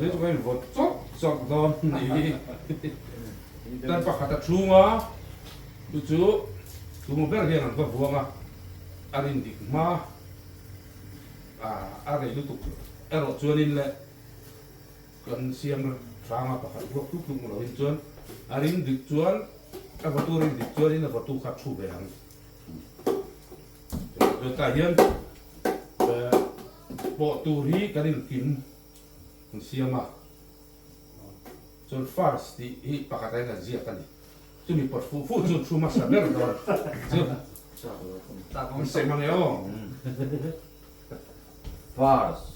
Zui chu kan invawt chawt chawt dawn ni. Tan pakhat a chhung a, chu chu tumaw ber hian an va vuang a, a rin dik hma a a rei lutuk erawh chuanin le kan siam hrang a pakhat ruak tluk tluk loin chuan a rin dik chuan a vawtu rin dik chuanin a vawtu kha thu ve ang. Tah hian pawh tur hi kan inkim kan siam a, chuan first tih hi pakhat ah hian kan ziak a ni. Chumi pawt fuh fuh chu thu hmasa ber dawn chu an sawi mang e aw. First.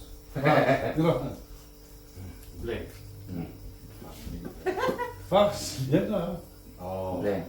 Blank. First hian a. Blank.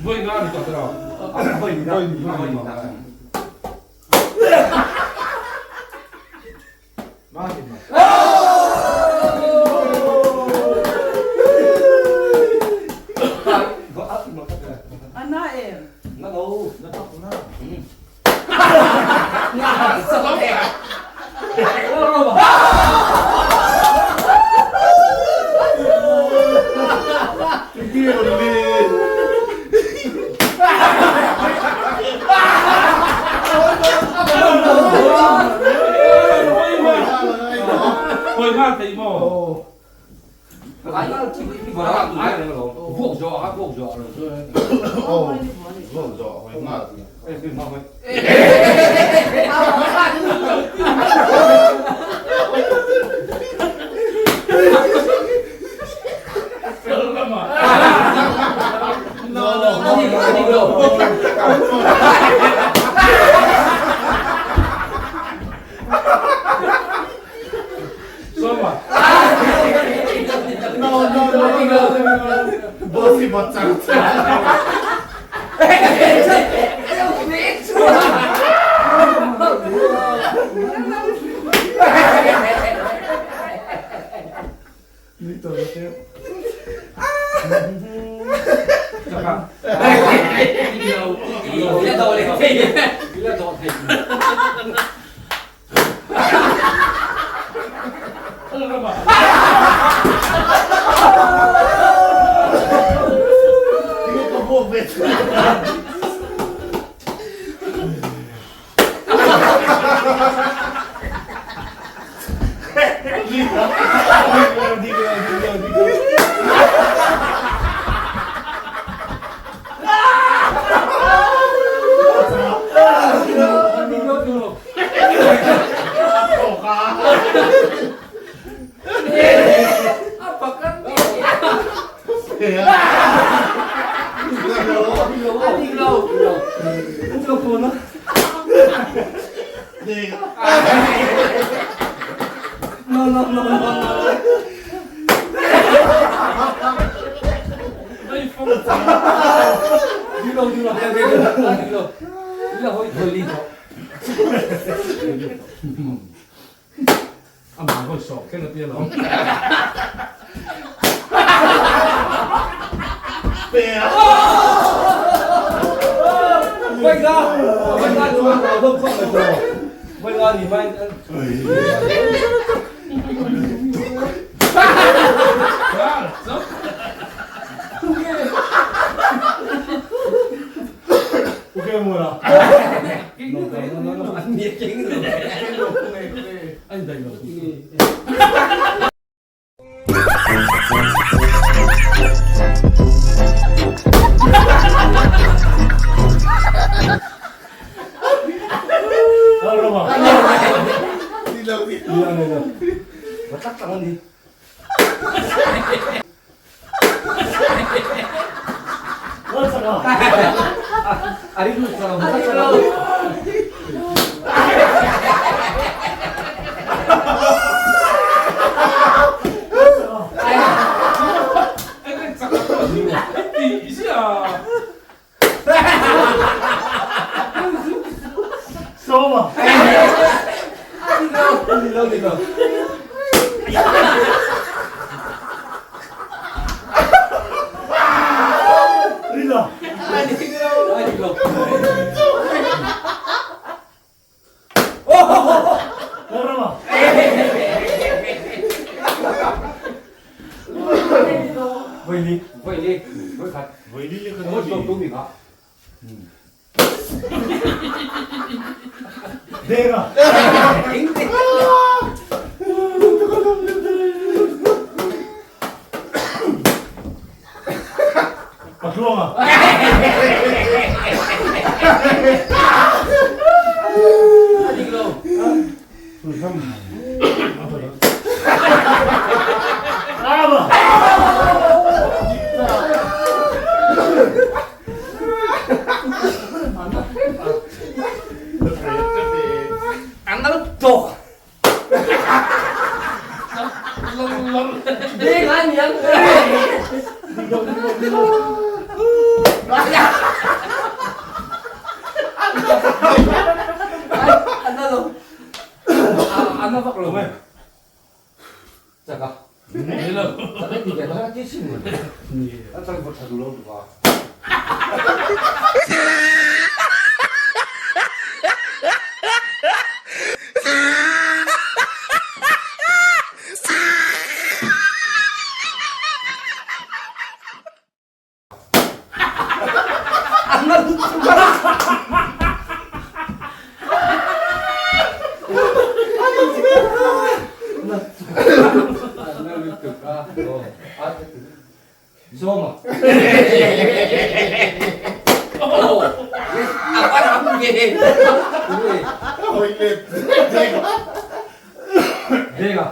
Vawi nga ni tawh tiraw? Vawi nga. Vawi nga. Ana em? Na lo. Na tak na. Hawi nghal thei maw? Amah hawi sawh thleng a tia lo. Ana lo. Ana vak lo mai. Chaka. Ni lo. Chaka ti ve ta ti sim. Ni. A chang bot tha du lo tu ka. Sawma. Venga.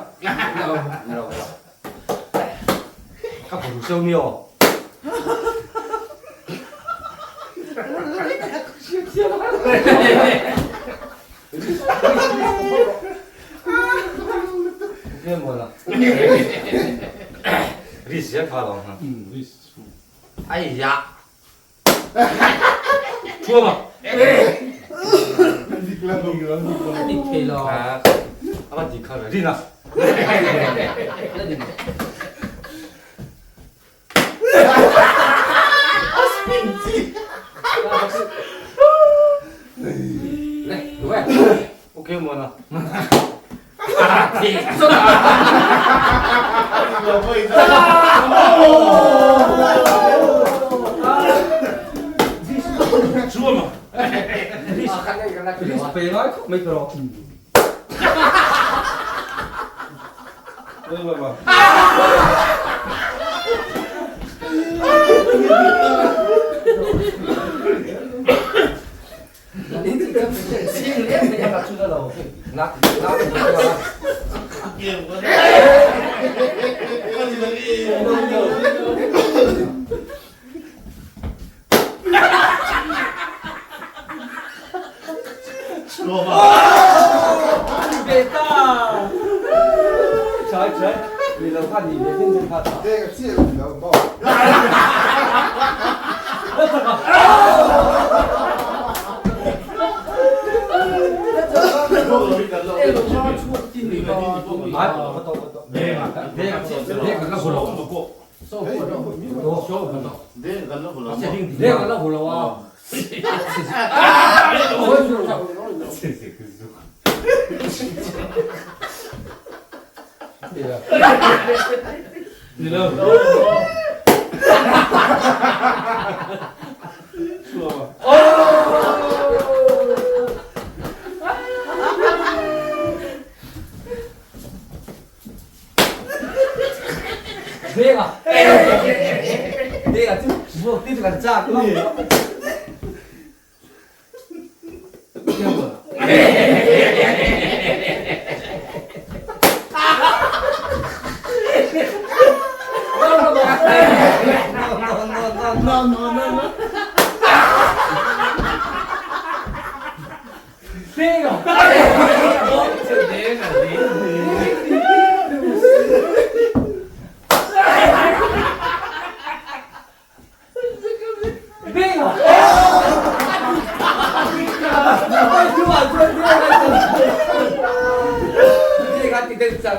Ka phur sâu nhiều. 哎呀！Chua mà. Dik thei lo. A dik kha rin a. Ok mo na. Chua mà. Ris pe ngai khawp mai tawh. Trái trái, vì là kha ni ve tin tin kha ta. Ai, có to có to. Venga, venga, la holo. Venga la holo a. Ni lo. Chua mà. Venga. Venga, tu vuok ti kan chak lo. No no no no. Venga. Venga. Venga, ti del chak.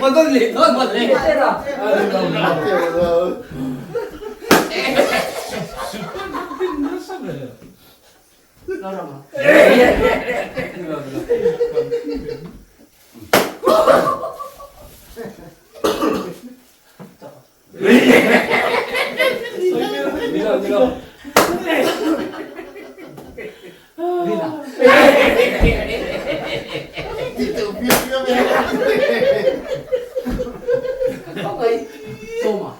Madali, madali. Nilo, nilo. Soma.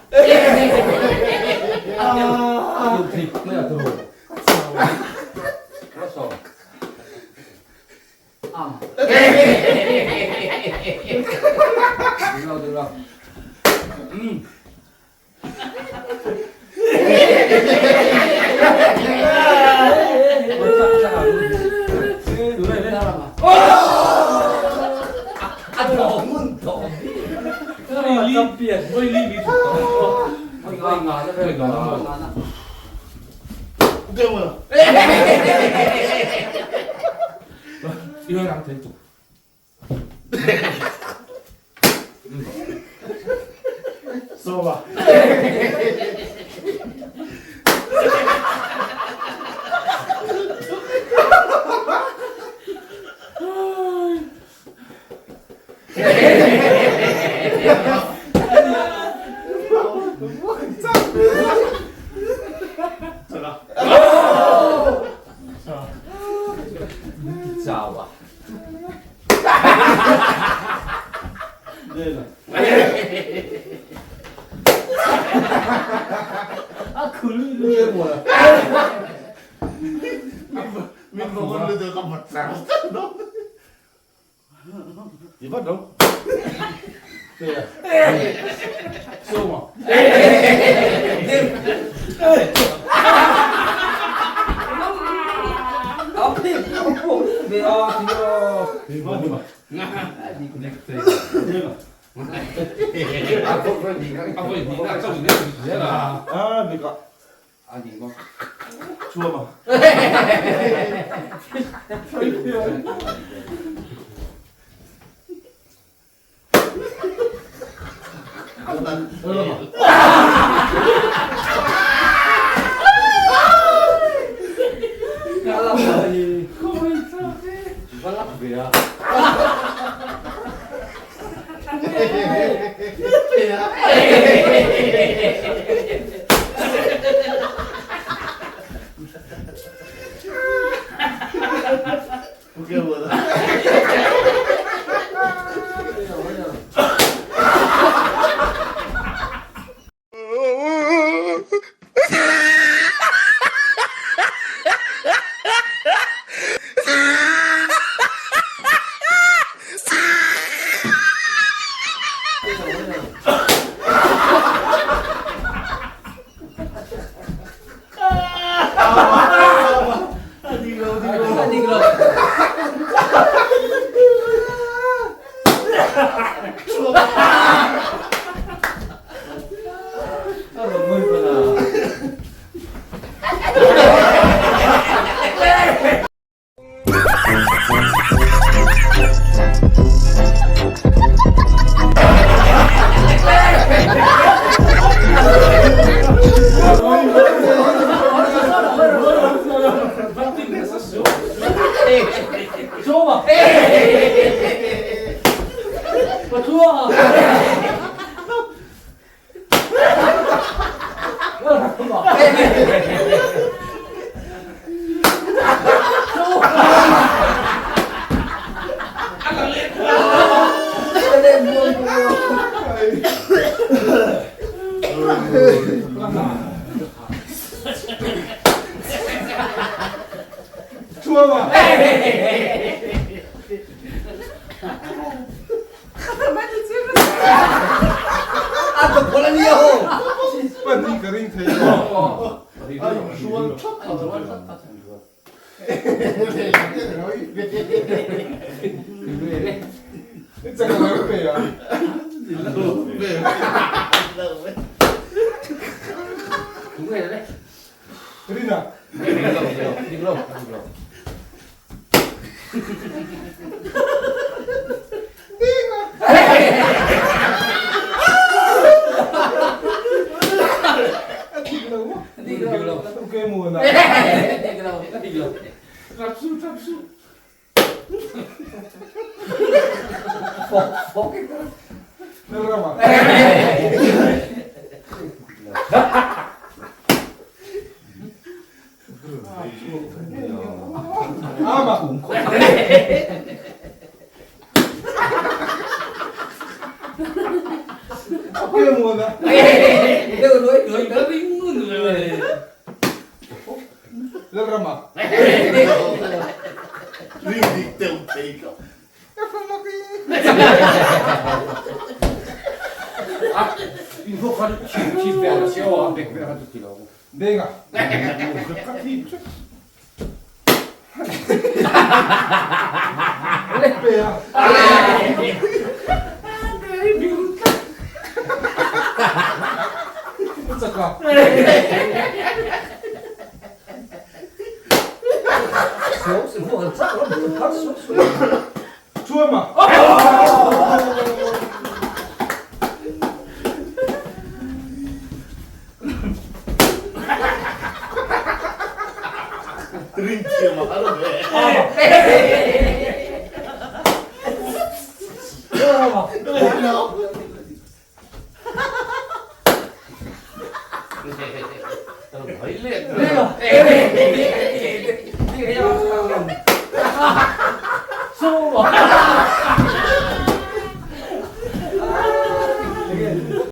Được rồi, được rồi. Vawi li mi thut tawh. Vawi nga na vel. Vawi nga na. I rang thei tuk. Sawma. Chau a. A khul Min vawng lutuk ka mat char char dawn. I vat lo. Sawma. A ni maw? Chuama. Va lak ve a. A dik lo. A rawn ngawi hman a. Choma. Pathuanga. Chuama. A ka a nia ho. Pani ka ring thei lo. A inhrual thap a. Chak lo pe a. Rina. Dik lo, dik lo. Denga. Pe a. sak a. Chuama. Ring thiam a har ve.